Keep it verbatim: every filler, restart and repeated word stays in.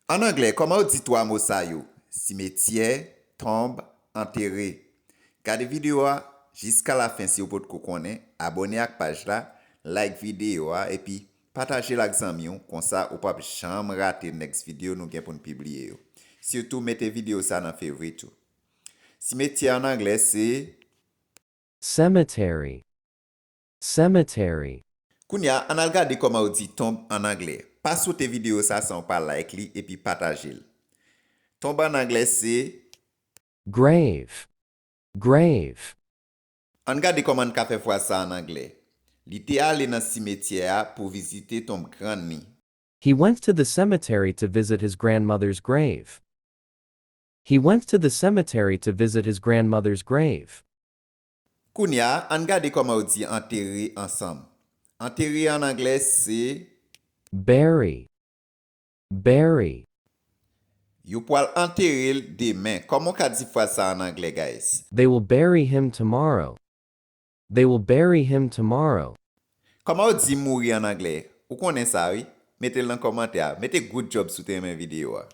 An anglè, kòman yo di twa mo sa yo? Simetyè, tonb, antere. Gade videyo a jiska lafen si w potko konnen, abòne ak paj la, like videyo a, epi pataje l ak zanmi w, konsa ou p ap janm rate next videyo nou gen pou n pibliye yo. Sitou mete videyo sa nan favorite ou. Simetyè an anglè se Cemetery. Cemetery. Kounye a, ann al gade kòman yo di tonb an anglè. Pa sote videyo sa san w pa like li epi pataje l. Tonb an anglè se Grave. Grave. Ann gade kòman n ka fè fraz sa an anglè. Li te ale nan simetyè a pou vizite tonb grann li. He went to the cemetery to visit his grandmother's grave. He went to the cemetery to visit his grandmother's grave. Kounye a, ann gade kòman yo di antere ansanm. Antere an anglè se Bury. Bury. Yo pwal antere l demen. Kòman w ka di fraz sa an anglè, guys? They will bury him tomorrow. They will bury him tomorrow. Kòman yo di mouri an anglè? Ou konnen sa, wi. Mete l nan kòmantè a. Mete good job si w te renmen videyo a.